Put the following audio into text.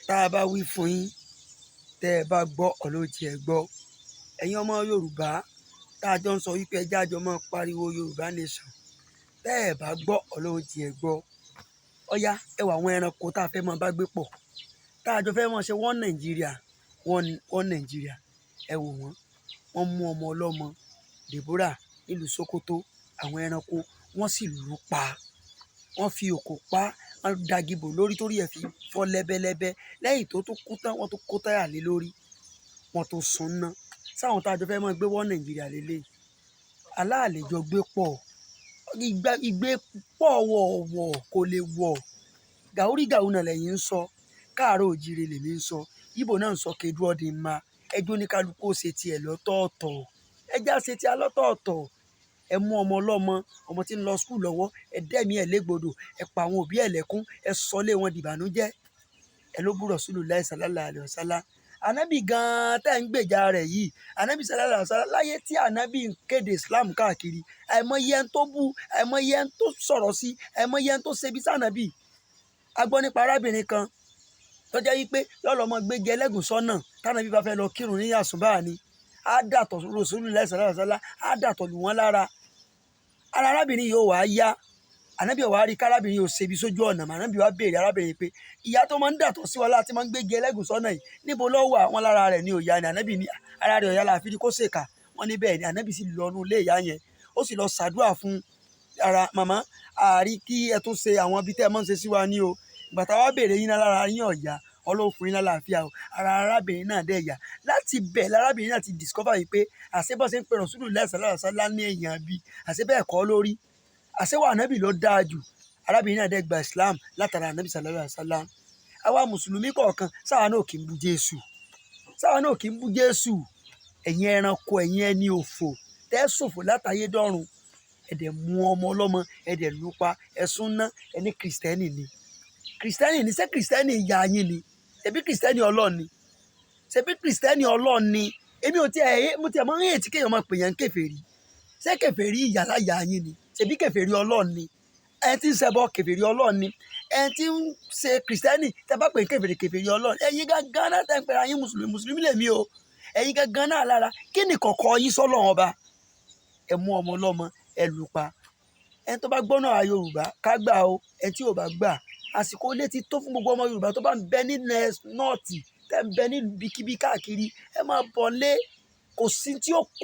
Tá a bá wí fún yín, tẹ́ ẹ bá gbọ́, ọlọ́jì ẹ gbọ́. Ẹ̀yin ọmọ Yorùbá tá a jọ ń sọ wípé ẹ jẹ́ á jọ máa pariwo Yorùbá nation, tẹ́ ẹ bá gbọ́, ọlọ́jì ẹ gbọ́. Ọ̀yá, ẹ wà àwọn ẹranko tá a fẹ́ máa bá gbé pọ̀, tá a jọ fẹ́ máa ṣe one Nàìjíríà, one Nàìjíríà. Ẹ wò wọ́n, wọ́n mú ọmọ ọlọ́mọ Deborah nílùú Sokoto. Àwọn ẹranko, wọ́n sì lù ú pa, wọ́n fi òkò pa, wọ́n dagibò lórí torí ẹ̀ fi fọ́ lẹ́bẹ́lẹ́bẹ́. Lẹ́yìn tó tún kú tán, wọ́n tún kó táyà lé lórí, wọ́n tún sun ná. Sáwọn tá a jọ fẹ́ máa gbé one Nàìjíríà lélẹ̀, aláàlejò gbé pọ̀, ìgbé pọ̀ wọ̀ọ̀wọ̀ kò lè wọ̀. Gàúrí gàúnà lẹ́yìn ń sọ, káàárọ̀ òjíire lèmi ń sọ, Ìgbò náà ń sọ kedu ọdín ma. Ẹjọ́ ní kálukú ó ṣe tiẹ̀ lọ́tọ̀ọ̀tọ̀, ẹjẹ́ á ṣe tiẹ̀ lọ́tọ̀ọ̀tọ̀. Ẹ mú ọmọ ọlọ́mọ, ọmọ tí ń lọ school lọ́wọ́, ẹ dẹ́mi ẹ̀ légbodò, ẹ pa àwọn òbí ẹ̀ lẹ́kún, ẹ sọlé wọn dìbànújẹ́. Ẹ ló bú Rasulullahi sallallahu alaihi wasallam. Ànábì gan-an tẹ́ ń gbèjà rẹ̀ yìí, Ànábì sallallahu alaihi wasallam, láyé tí Ànábì ń kéde Islam káàkiri, àìmọye ẹni tó bú, àìmọye ẹni tó sọ̀rọ̀ sí, àìmọye ẹni tó ṣe bí sànábì. A gbọ́ nípa arábìnrin kan tó jẹ́ wípé yóò lọ mọ gbégi ẹlẹ́gùn sọ́nà tànábì bá fẹ́ lọ kírun ní àsùnbà ni, á dàtọ̀ Rasulullahi sallallahu alaihi wasallam, á dàtọ̀ lù wọ́n lára. Ara arábìnrin yóò wá yá. Ànábì wá rí kárábìnrin yóò ṣebi sójú ọ̀nà mà. Ànábì wá béèrè arábìnrin pé, ìyá tó máa ń dàtọ̀ sí wa láti máa ń gbégi ẹlẹ́gùn sọ́nà yìí, níbo ló wà? Wọ́n lára rẹ̀ ní òyà ni. Ànábì ní ara rẹ̀ òyà la fi kó ṣèkà. Wọ́n ní bẹ́ẹ̀ ni. Ànábì sì lọ inú ilé ìyá yẹn, ó sì lọ ṣàdúrà fún ara màmá àárí kí ẹ tún ṣe àwọn ibi tẹ́ ẹ máa ń ṣe sí wa ní o. Ìgbà tá a wá béèrè yín lára yín ọ̀yà, Ọlọ́run fún yín lálàáfíà o. Ara arábìnrin náà dẹ̀ yá. Láti bẹ̀ lárábìnrin náà ti discover yìí pé àṣé bọ́ ṣe ń pe Rasulullahi sallallahu alaihi wasallam ní èèyàn bí, àṣé bẹ́ẹ̀ kọ́ lórí, àṣé wà Ànábì ló dáa jù. Arábìnrin náà dẹ̀ gba Islam látara Ànábì sallallahu alaihi wasallam. Àwa mùsùlùmí kọ̀ọ̀kan, sáwa náà kì í bú Jésù, sáwa náà kì í bú Jésù. Ẹ̀yin ẹranko, ẹ̀yin ẹni òfò tẹ́ ṣòfò látayé dọ́run, ẹ dẹ̀ mú ọmọ ọlọ́mọ, ẹ dẹ̀ lù pa, ẹ̀sùn ná. Ẹni Kìrìsìtẹ́nì ni, Kìrìsìtẹ́nì ni. Ṣé Kìrìsìtẹ́nì ìyá yín ni? Ṣebí Kìrìsìtẹ́nì Ọlọ́run ni? Ṣebí Kìrìsìtẹ́nì Ọlọ́run ni? Èmi ò tiẹ̀, mo tiẹ̀ máa ń hate kéèyàn máa pè yàn ń kèfèrí. Ṣé kèfèrí ìyá yín ni? Ṣebí kèfèrí Ọlọ́run ni? Ẹni tí ń ṣẹbọ, kèfèrí Ọlọ́run ni. Ẹni tí ń ṣe Kìrìsìtẹ́nì, tẹ́ bá pè ń kèfèrí, kèfèrí Ọlọ́run. Ẹ̀yin gangan náà tẹ́ ń pera yín mùsùlùmí, mùsùlùmí lèmi o, ẹ̀yin gangan náà lára, kí ni kọ̀kọ́ yín sọ́lọ́run Ọba? Ẹ mú ọmọ ọlọ́mọ, ẹ lù pa. Ẹni tó bá gbọ́ náà Yorùbá ká gbà o, ẹni tí ò bá gbà, àsìkò ilé ti tó fún gbogbo ọmọ Yorùbá tó bá ń bẹ ní north, tẹ́ ń bẹ ní ibikíbi káàkiri, ẹ máa bọ̀ lé. Kò sí tí ó kó.